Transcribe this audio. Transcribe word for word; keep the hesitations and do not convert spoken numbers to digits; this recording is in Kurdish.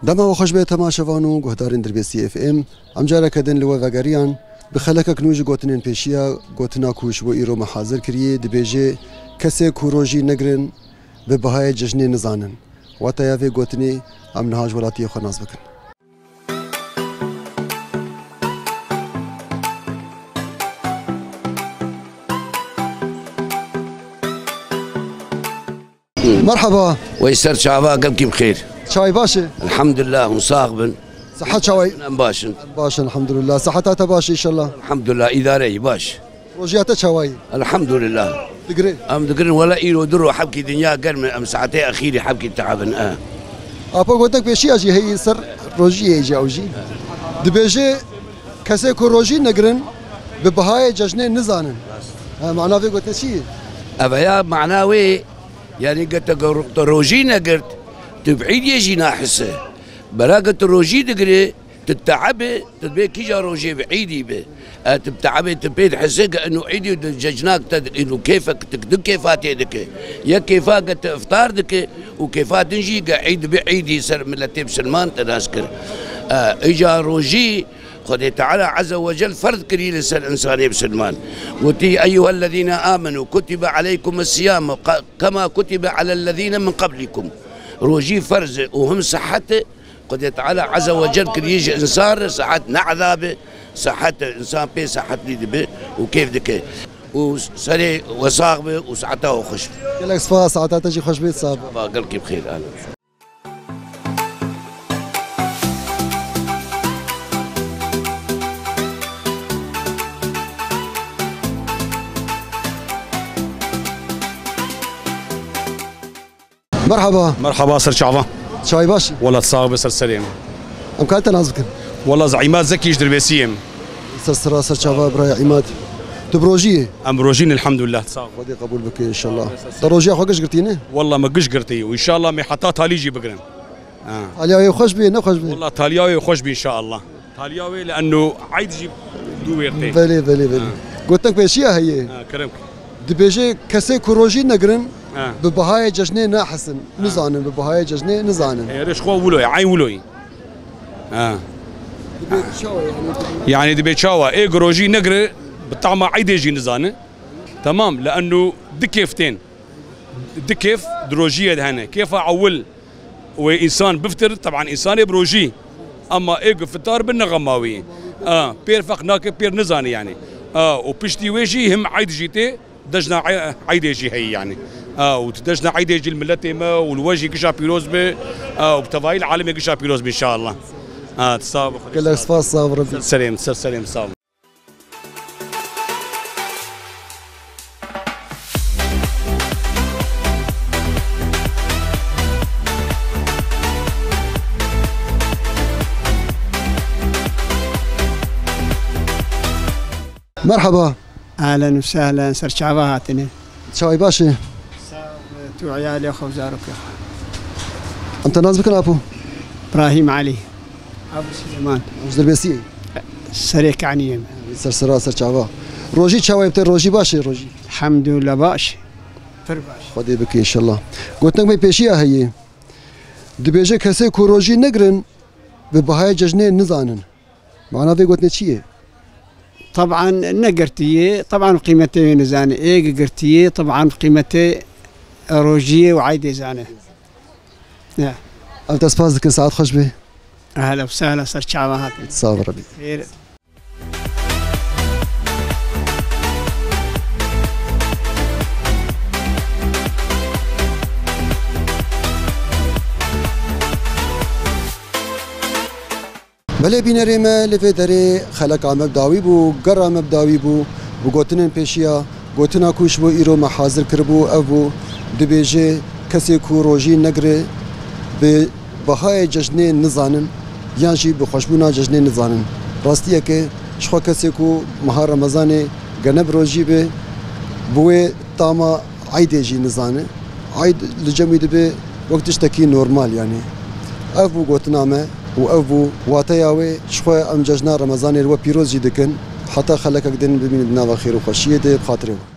Dema we xweş be temaşevan û guhdarên Dirbêsiyê F M. Em careke din li we vegeriyan. Bi xelekek nû ji gotinên pêşiya, gotina ku ji bo îro me hazir kiriye, dibêje, kesê ku rojî negirin, bi bihayê cejnê nizanin. Wateya vê gotinê, em niha ji welatiyê xwe nas bikin. Merhaba. Wey ser çava, gelkî bi xêr. Çawê baş e? Elhamdulillah, hûn sax bin. Sihet çawa ye? Em baş in. Em baş in, elhamdulillah. Siheta te baş e, înşallah. Elhamdulillah, îdare ye, baş. Rojiya te çawa ye? Elhamdulillah. Digire? Em digirin, wela îro du roj hebkî dinya germ e, em saetê exîrî hebkî teab in, e. Apo gotek pêşiya jî heye ser rojiyê jî ew jî. Dibêje, kesê ku rojî negirin, bi bihayê cejnê nizanin. Ha, mana vê gotinê çi ye? Ev ya mana wê, yanî ge te ro-, te rojî negirt, tu bi îdê jî nahise. Bera ge tu rojî digirî, tu teebe, tu dibê kîja rojê bi îdî bi. E, tu bi teebe, tu pê dihise ge ino îdî di cejnak te, ino kêfek, tu du kêfa tê dike. Yek kêfa ge tu iftar dike û kêfa din jî ge îd bi îdî ser miletê bisilman te nas kir. E, îca rojî Xwedê Teala Azze ve Cel ferz kirî li ser însanê bisilman. Gotî, "Eyyuhellezîne amenu kutibe aleykumus siyam ke-, kema kutibe alellezîne min qablikum." Rojî ferz e û him sihet e. Xwedê Teala Azze ve Cel kirî ji însan re sihet, ne ezab e. Sihet e, însan pê sihetlî dibe û kêf dike. Û serê we sax be û saeta we xweş be. Gelek spas, saeta te jî xweş be, sax be. Ba gelkî bi xêr, alo. Merhaba. Merhaba, ser çava. Çawê baş e? Wela sax be, ser serê min. Em karin te nas bikin? Wela ez Îmad Zekî ji Dirbêsiyê me. Ser sera, ser çava, birayê Îmad. Tu bi rojî yî? Em bi rojî ne, elhamdulillah, sax. Xwedê qebûl bike, înşallah. Te rojiya xwe giş girtî ne? Wela me giş girtî û înşallah me heta talî jî bigirin. Ha. Taliya wê xweş bê, ne xweş bê? Wela taliya wê xweş bê, înşallah. Taliya wê li eno eyd jî dû wê tê. Belê, belê, belê. Ha. Gotinek pêşiya heye. Ha, kerem. Dibêje, kesê ku rojî negirin, ha, bi bihayê cejnê nahisin. Ha. Nizanin, bi bihayê cejnê nizanin. Ê, rêş xwe wilo ye, eyn wilo ye. Ha. Dibê çawa yani? Yani dibê çawa? Ê ku rojî negire, bi tama eydê jî nizane. Tamam, li eno du kêf tên. Du kêf di rojiyê de hene. Kêfa ewil wê însan biftir, teban însanê bi rojî. Ema ê ku fitar bi ne xema wî. A, pêr feq nake, pêr nizane yani. A, û piştî wê jî him eyd jî tê, dejna e-, eydê jî heye yani. A, û dejna eydê jî li miletê me û li we jî gişa pîroz be. A, û bi tevayî li alemê gişa pîroz be înşallah. A, sax be. Gelek spas, sax be. Ser serê min, ser serê min, sax be. Merhaba. Ehlen û sehlen, ser çava hatine. Çawê baş e? Sağ ol, tu iyalê xwe û zarokê xwe. Em te nas bikin apo? Brahîm Elî. Abu Silêman. Ji Dirbêsiyê? Serê Kaniyê me. Ser sera, ser çava. Rojî çawa ye bi te? Rojî baş e, rojî? Elhamdulillah baş. Pir baş. Xwedê bike înşallah. Gotinek me pêşiya heye. Dibêje kesê ku rojî negirin, bi bihayê cejnê nizanin. Mana vê gotinê çi ye? Teban ne girtiyê, teban qîmetê wê nizane. Ê girtiyê, teban qîmetê rojiyê û eydê zane. Ya. Em te spas dikin, saet xweş be. Ehla û sehla, ser çava hatin. Sağ ol Rabbi. Xêr. Belê bînerê me, li vê derê xeleka me bi dawî bû, gera me bi dawî bû, bi gotinên pêşiya, gotina ku ji bo îro me hazir kiribû, ev bû, dibêje, kesê ku rojî negire, bi bihayê cejnê nizanin, yan jî bi xweşbûna cejnê nizanin. Rastiyeke, jixwe kesê ku meha Remezanê gene bi rojî be, bi wê tama eydê jî nizane. Eyd li cem wî dibe wek tiştekî normal, yanî. Ev bû gotina me û ev bû wateya wê, jixwe em cejna Remezanê li we pîroz jî dikin. Heta xelekek din bimînin di nava xêr û xweşiyê de, bi xatirê we.